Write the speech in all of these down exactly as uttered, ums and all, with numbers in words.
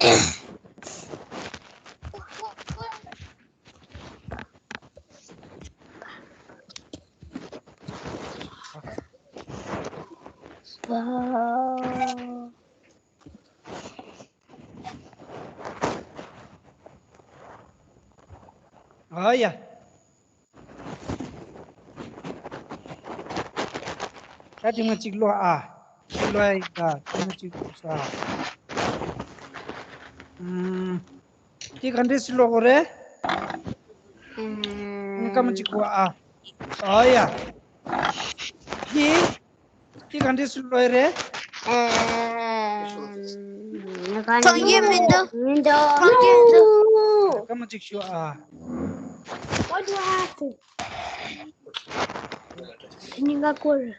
ཨ་ཡ། ད་དེ་མ་གཅིག་ཀློག་ཨ། ཀློག་ཡ་ཡིན་ད། དེ་མ་གཅིག་ཀློག་ཨ། ཨུམ། དེ་ག་འདྲས་སེ་ཀློག་དགོས་རེད། ཨུམ། སྐར་མ་གཅིག་ཀློག་ཨ། ཨ་ཡ། དེ། དེ་ག་འདྲས་སེ་ཀློག་ཡ་རེད། ཨུམ། མཐོང་རྒྱུ་མི་འདུག་མི་འདུག་མཐོང་རྒྱུ་མི་འདུག་སྐར་མ་གཅིག་ཞུ་ཨ། What do I have to? Can you go quarter?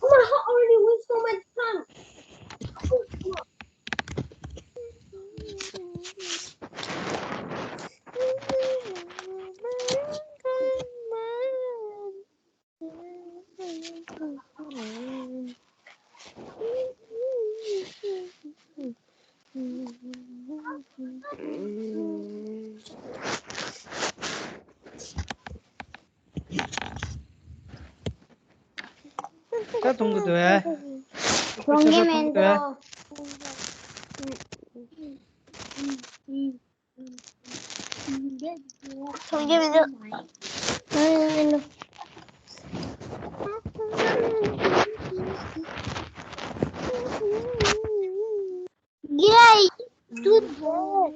Oh my, I already waste so much time. ད་མཐོང་གི་འདུག་ཨེ། མཐོང་གི་མི་འདུག་མཐོང་གི་མི་འདུག Yeah, you do that.